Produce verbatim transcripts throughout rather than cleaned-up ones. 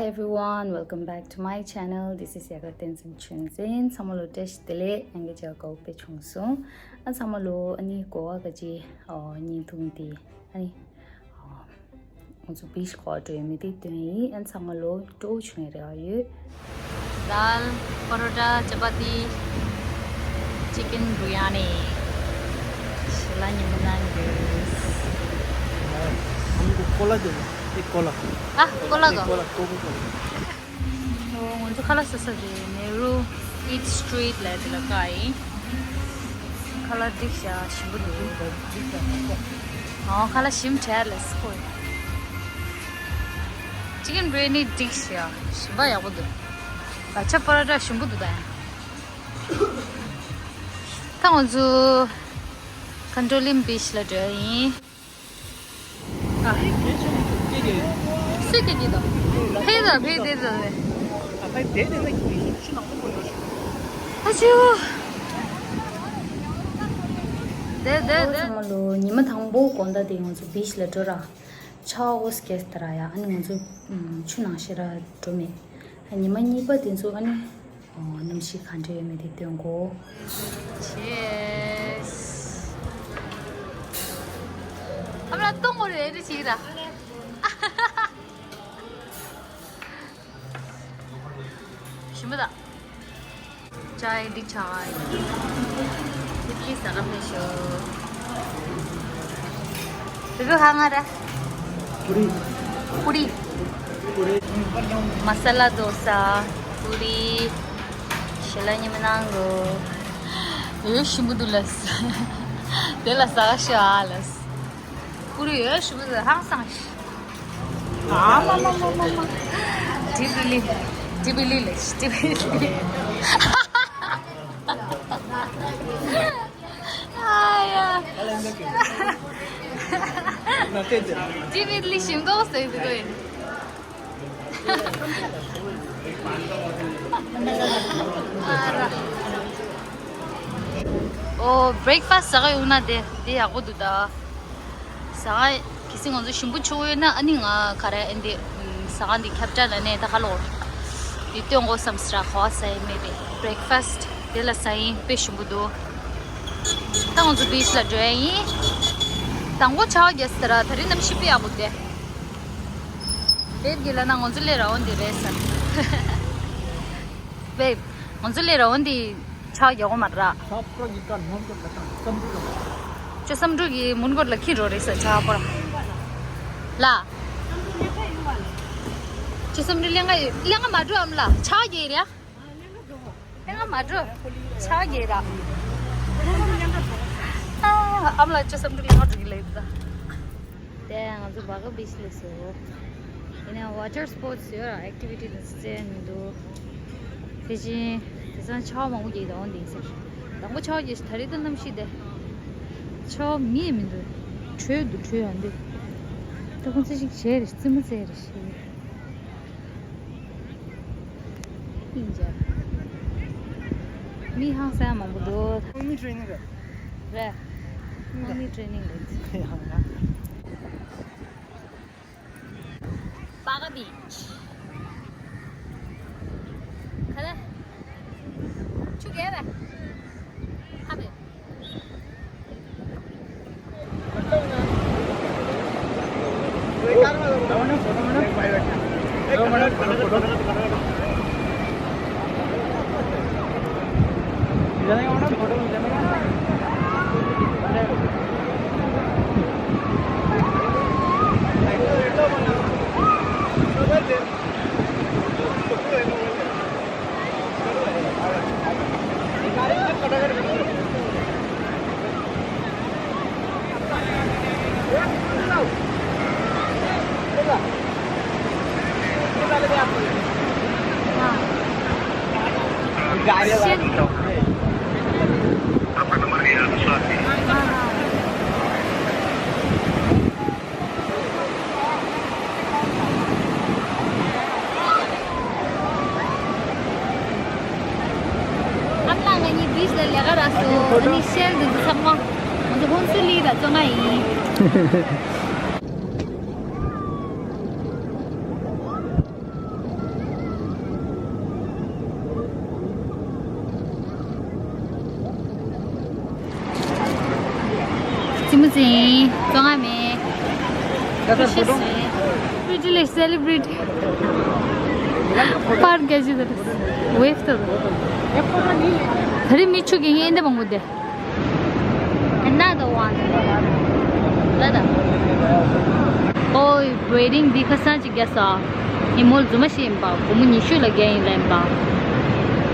Everyone, welcome back to my channel. This is Yagar Tenzin Chunzin. ཚང་མ་ལོ་བཀྲ་ཤིས་བདེ་ལེགས། ཡང་བསྐྱར་མཇལ་དགོས་པ་བྱུང་སོང་། ཨ་ཚང་མ་ལོ་ཨ་ནི་གོ་བ་ག་ཅི་ཨོ་བརྙན་ཐུང་འདི་ཨ་ནི་ཨོ་ང་ཚོ་བིཆ་གོ་བ་འགྲོ་ཡ་མི་འདི་སྟོན་ཡིན། ཨ་ཚང་མ་ལོ་སྤྲོ་བོ་བྱུང་ཡ་རེ་བ་ཡོད། Dal, parotta, chapati, chicken biryani. ཞལ་ལག་ཉི་མ་གནང་གི། हमको कोला दे दो, एक कोला। ཨ་ཀོ་ལ་གོ། एक Cola, cocoa Cola. ཨོ་ང་ཚོ་ཁ་ལག་ཟ་ས་རེད། Nehru Eat Street ལབ་དེ་ལ་ཀ་ཡིན། ཁ་ལག་འགྲིག་ཤག་ཞིམ་པོ་འདུག་ཨོ་ཁ་ལག་ཞིམ་དྲགས་ལ་སི་ཀོ། Chicken biryani འགྲིག་ཤག་ཞིམ་པ་ཡག་པོ་འདུག་ལ་ཆ་པ་ར་ཏྲ་ཞིམ་པོ་འདུག་ད་ཡང་། ད་ང་ཚོ་Kandolian Beach ལ་འགྲོ་ཡིན། ཨ། སུས་སྐད་ཀྱི་དང་། ཕེ་དང་ཕེ་དེ་དང་ལེ། ཨ་ཕེ་དེ་དེ་ན་ཁྱི་ཤི་ནང་དུ་བོར་ཡོད། ཨ་ཅིའུ། དེ་དེ་དེ། ཚང་མ་ལོ་ཉི་མ་དང་པོ་དགོང་དག་དེ་ང་ཚོ་བིཆ་ལ་འགྲོ་ར། ཆར་པ་ཨོ་སི་རྒྱག་སྟེ་ར་ཡ། ཨ་ནི་ང་ཚོ་ཆུ་ནང་བཞིན་ར་འགྲོ་མེད། ཉི་མ་གཉིས་པ་དེ་ཚོ་ཨ་ནི། ཨོ་གནམ་གཤིས་ག་འདྲ་ཡོད་མེད་དེ་སྟོན་གོ། Cheers. ཨ་མ་ལགས་གཏོང་དགོས་རེད་ཅིག་ར། ཞིམ་པོ་དང་། ཅའི་འགྲིག་ཆགས་ཨ་ཡིན། ཏི་ཏི་ཟ་ག་ཕེབས་ཤོག་བུ་བུ་ཧ་ང་ར། པུ་རི། པུ་རི། པུ་རི། མ་ས་ལ་དོ་ས། པུ་རི། ཞལ་ལག་ཉི་མ་གནང་གོ། ཡོད་ཞིམ་པོ་འདུག་ལ། དེ་ལ་ཟ་ག་ཤོག་ཨ་ལ། པུ་རི་ཡོད་ཞིམ་པོ་འདུག་ཧང་སང་ཤི། ཨ་མ་མ་མ་མ་མ། ཏི་བི་ལི། ཏི་བི་ལི་ལ་ཤི། ཏི་བི་ལི། ཨ་ཡ། ཏི་བི་ལི་ཞིམ་མདོག་ཟེར་འདུག་གོ། ཨ་ར། ཨོ་བྷི་རེག་ཕ་སི་ཟ་ག་ཡོང་ན་དེ་དེ་ཡག་པོ་འདུག་ད། ཟ་ག་གལ་སྲིད་ང་ཚོ་ཞིམ་པོ་མཆོད་ཡོད་ན་ཨ་ནི་ང་ག་རེ་ཨེ་འདི་ཟ་ག་འདི་ཁྱབ་བསྒྲགས་ལ་ནས་ད་ག་ལོར་འདི་སྟོན་དགོས་བསམ་སི་ར་ག་བ་ཟ་ཡི་མེད་པས། བྷི་རེག་ཕ་སི་དེ་ལ་ཟ་ཡིན། དཔེ་ཞིམ་པོ་འདུག་ད་ང་ཚོ་བིཆ་ལ་འགྲོ་ཡ་ཡིན། དང་པོ་ཆར་པ་རྒྱག་སི་ད་ར་ད་རིང་གནམ་གཤིས་དཔེ་ཡག་པོ་འདུག་དེ། བེབ་གི་ལ་ན་ང་ཚོ་ལས་ར་འོན་དེ་རེད་ས། བེབ། ང་ཚོ་ལས་ར་འོན་དེ་ཆག་རྒྱག་གོ་མ་ར། ཆག་པོ་གི་ཀ་ནོར་གོ་ལ་ཏང་སམ་རུ་ལ། ཅོ་སམ་རུ་གི་མུན་གོར་ལ་ཁྱི་རོ་རེད་ས་ཆག་པོ་ར། ལ། ཅོ་སམ་རུ་ལེང་ག་ལེང་ག་མ་འགྲོ་ཨམ་ལ་ཆག་རྒྱག་ར། ཨེ་ང་མ་འགྲོ། ཆག་རྒྱག་ར། ཨ་ཨམ་ལ་ཅོ་སམ་འགྲོ་ཡང་འགྲོ་གི་ལེ་ད། དེ་ང་ཚོ་བྷ་ག་བིཆ་ལ་སོ། ཡིན་ན་ཝ་ཊར་སི་པོར་ཊི་སི་ཡོད་ར། ཨེག་ཊི་བི་ཊི་དེ་ཚོ་རྩེ་མི་འདུག་དེ་བཞིན་དེང་སང་ཆར་པ་མང་པོ་རྒྱག་གི་འདུག་འདི་ཟེར། དང་པོ་ཆར་པ་རྒྱག་ད་རེས་ད་གནམ་གཤིས་དེ། ཆར་པ་མི་མི་འདུག་དྲོད་འདུག་དྲོད་ཡང་འདུག་ད་ཁོང་ཚོ་ཞིག་བྱས་རེད། རྩེད་མོ་རྩེ་རེད་ཞེས། ཨིན་ཇ། མི་ཧང་སང་མང་པོ་འདུག་མི་ཊི་རེ་ནིང་རེད། རེད། མི་ཊི་རེ་ནིང་རེད། བྷ་ག་བིཆ། ག་རེ། ཆུ་རྒྱག་རེད། ཨ་བེ། ཨ་མ་ལགས་ང་གཉིས་བིཆ་ལ་ལས་ཀ་རག་སོང་། ཨ་ནི་ཤེལ་འདི་ཚོ་ཚང་མ་ང་ཚོ་ཧོན་སུ་ལི་དང་བཙོང་ང་ཡིན། ཙི་མུ་ཙི་བཙོང་ང་མེད། Pretty like celebrity. པར་རྒྱག་ཅི་ད་རེད། Wave ད་རེད། ད་རེས་མི་ཆུ་གི་ངན་འདི་མང་པོ་དེ། Another one. ལ་ད། ཨོའི་wedding འདི་ཁ་སང་ཅིག་རྒྱག་ས། ཉིན་མོ་རྫུན་མ་ཞིག་ཡིན་པ། སྒོར་མོ་ཉི་ཤུ་ལ་རྒྱག་ཡིན་ལབ་ཡིན་པ།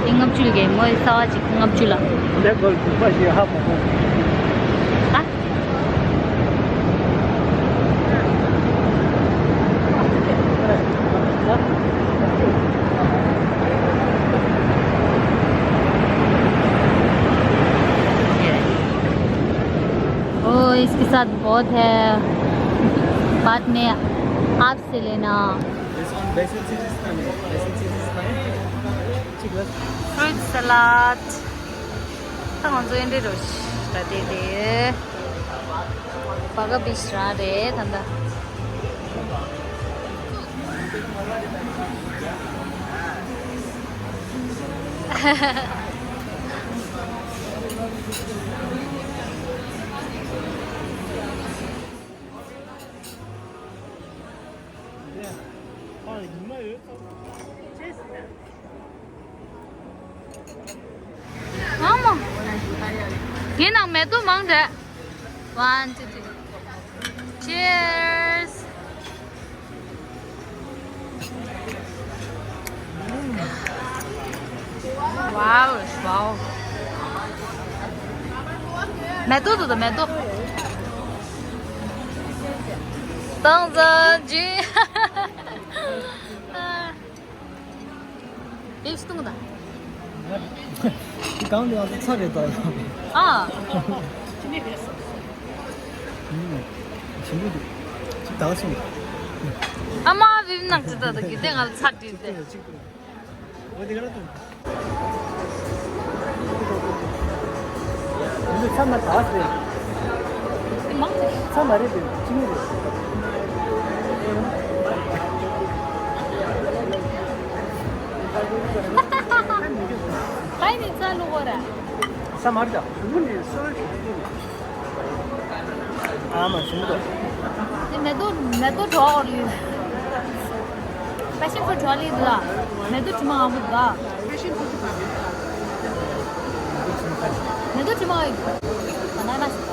དེ་ལྔ་བཅུ་ལ་རྒྱག་ཡིན་མོ་ཡི་གསར་བ་ཅིག་ལྔ་བཅུ་ལ། འདི་སྒོར་རྫུན་མ་ཞིག་ཧ་མ་གོ། ཨ། ओ, इसके साथ बहुत है, बाद में आपसे लेना। This one, basil cheese is coming. Basil cheese is coming. Fruit salad. ད་ང་ཚོ་ཨེ་འདྲ་རོ་ད་དེ་དེ། བ་ག་བི་ཤ་ར་རེད་ད་ད། ཨ་མ། ཡིན་ནང་མེ་ཏོག་མང་དྲགས། One, two, three. Cheers. Wow, wow. མེ་ཏོག་ཏོ་མེ་ཏོག་ཏང་ཙང་ཅིག་བེབས་བཏུང་དང་། དེ་གང་ལ་ཡང་ཚ་རེད་དོ། ཨ། ཆེན་པོ་འདུག་ཅིག་དག་སོང་། ཨ་མ་བེབས་ནག་ཅི་ད་ད་གི་དེ་ང་ཚ་དྲི་དེ། འོ་དེ་ག་ལ་ཐོན། འདི་ཚ་མ་དག་རེད། ཚ་མ་རེད་དེ་ཅི་མི་རེད། ཨ་ནི་ཚ་ལུ་གོ་ར། ཚ་མ་རེད་ད། ཨ་མ་ཞིམ་པོ་འདུག་དེ་མེ་ཏོག་མེ་ཏོག་བྲོ་བ་ལི། Passion fruit བྲོ་བ་ལི་འདུག་ལ། མེ་ཏོག་དྲི་མ་མང་པོ་འདུག་ལ། མེ་ཏོག་དྲི་མ་ཡོད། ཨ་ན་ན་ཞིག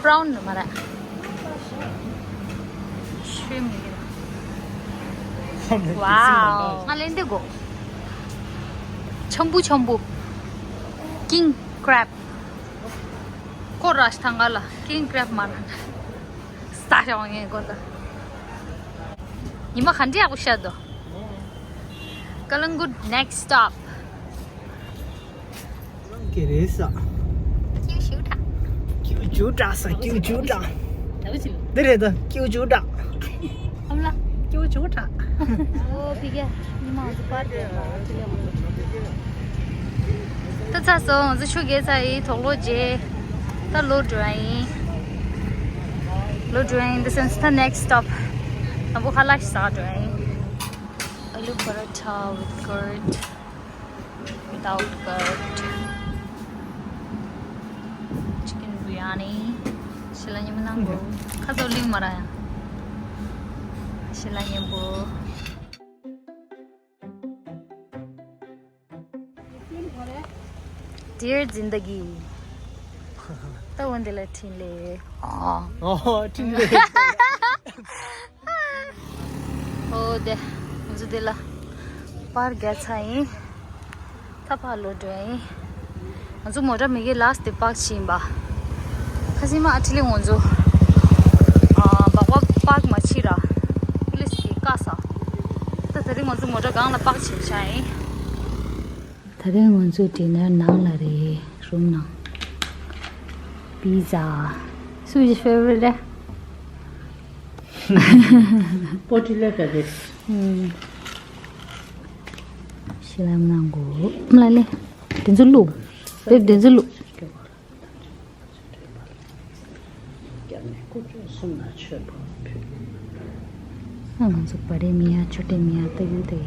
Brown ནི་མ་རེད། ཤེས་མི་འདུག Wow. ང་ལེན་དེ་གོ། ཆམ་བུ་ཆམ་བུ། King crab. ཁོ་ར་ཤི་ཐང་ག་ལ་King crab མ་རེད། སྟ་ཤ་བ་ངས་གོ་ད། ཉི་མ་ག་འདྲ་ཡག་པོ་ཤར་འདུག Kalangut next stop. ཀེ་རེ་ས། ཀྱུ་ཅུ་ཏྲ། ཀྱུ་ཅུ་ཏྲ་ས། ཀྱུ་ཅུ་ཏྲ། འདི་རེད་ད། ཀྱུ་ཅུ་ཏྲ། ཨམ་ལ། ཀྱུ་ཅུ་ཏྲ། ཨོ་ཕི་གེ། ཉི་མ་ང་ཚོ་པར་དེ་ལ་ཕི་གེ། ད་ཚ་སོང་། ང་ཚོ་ཆུ་རྐྱལ་ཚར་ཡིན། དོག་ལོ་རྗེས། ད་ལོ་འགྲོ་ཡ་ཡིན། ལོ་འགྲོ་ཡ་ཡིན། In the sense, the next stop. ད་བོ་ཁ་ལག་ཞིག་ཟ་འགྲོ་ཡ་ཡིན། Aloo paratha with curd. Without curd. Chicken biryani. ཤི་ལ་ཉི་མ་ནང་གོ། ཁ་ཚོ་ལིང་མ་ར་ཡ། ཤི་ལ་ཉི་མ་གོ། Dear Zindagi. ད་འོན་ཏེ་ལ་འཕྲིན་ལས། ཨོ། ཨོ་འཕྲིན་ལས། ཨོ་དེ། ང་ཚོ་དེ་ལ་པར་རྒྱག་ཚར་ཡིན། ད་ཕར་ལོག་འགྲོ་ཡིན། ང་ཚོ་མོ་ཊ་མི་གི་ལཱསི་ཊི་དེ་པཱག་བྱས་ཡིན་པ། ཁ་སང་མ་ཨ་ཁྲི་ལི་ང་ཚོ་ཨ་སྦག་སྦག་པཱག་མ་བྱས་ར། པུ་ལིས་ཀྱིས་བཀག་ས། ད་དེ་རིང་ང་ཚོ་མོ་ཊ་སྒང་ལ་པཱག་བྱས་བཞག་ཡིན། ད་རིང་ང་ཚོ་ཌི་ནར་ནང་ལ་རེད། རུམ་ནང་། པི་ཛ། སུ་ཡི་ཕེ་ཝ་རི་ཊི་རེད། པོ་ཊི་ལེ་ཀ་རེད། ཨུམ། ཤ་ ལམ་ནང་གོ་མ་ལ་ལེ། དེ་ཚོ་བླུག་བེབ་དེ་ཚོ་བླུག་ང་ཚོ་བ་རེ་མི་ཡ་ཆོ་ཏེ་མི་ཡ་ཏ་ཡུ་ཏེ་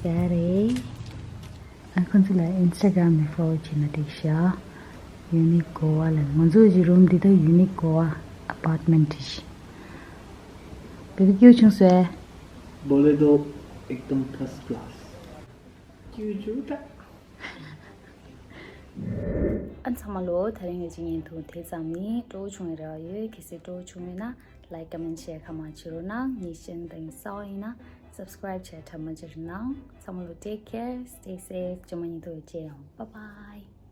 ཡ་རེད། ཨ་ཁོང་ཚོ་ལ་ཨིན་སི་ཊ་གྷ་རམ་ནས་ཕོ་ལོ་བྱས་ན་འགྲིག་ཤག་ཡུ་ནིག་གོ་ཝ་ལ་ང་ཚོ་གི་རུམ་འདི་དག་ཡུ་ནིག་གོ་ཝ་ཨ་པར་ཊ་མེན་ཊི་རེད་ཤག་བེ་བེ་ཀྱུ་བྱུང་སོང་། Bolero, ekdam first class. ཅུ་ཅུ་ད། ཨ་ཚང་མ་ལོ། དེ་རིང་གི་ཅིག་ཉིན་ཐུང་དེ་ཙམ་ཡིན། སྤྲོ་བོ་བྱུང་བའི་རེ་བ་ཡོད། གལ་སྲིད་སྤྲོ་བོ་བྱུང་ཡོད་ན་ལའིཀ་ཀོ་མེན་ཊི་ཤེར་ཁ་མ་བྱེད་རོགས་གནང་། ངའི་ཆེ་ནལ་དེ་གསར་པ་ཡིན་ན་སབ་སི་ཀ་རེབ་བྱས་དྲན་མ་བརྗེད་རོགས་གནང་། ཚང་མ་ལོ་take care, stay safe. རྗེས་མ་ཉིན་ཐུང་མཇལ་ཡོང་། Bye bye.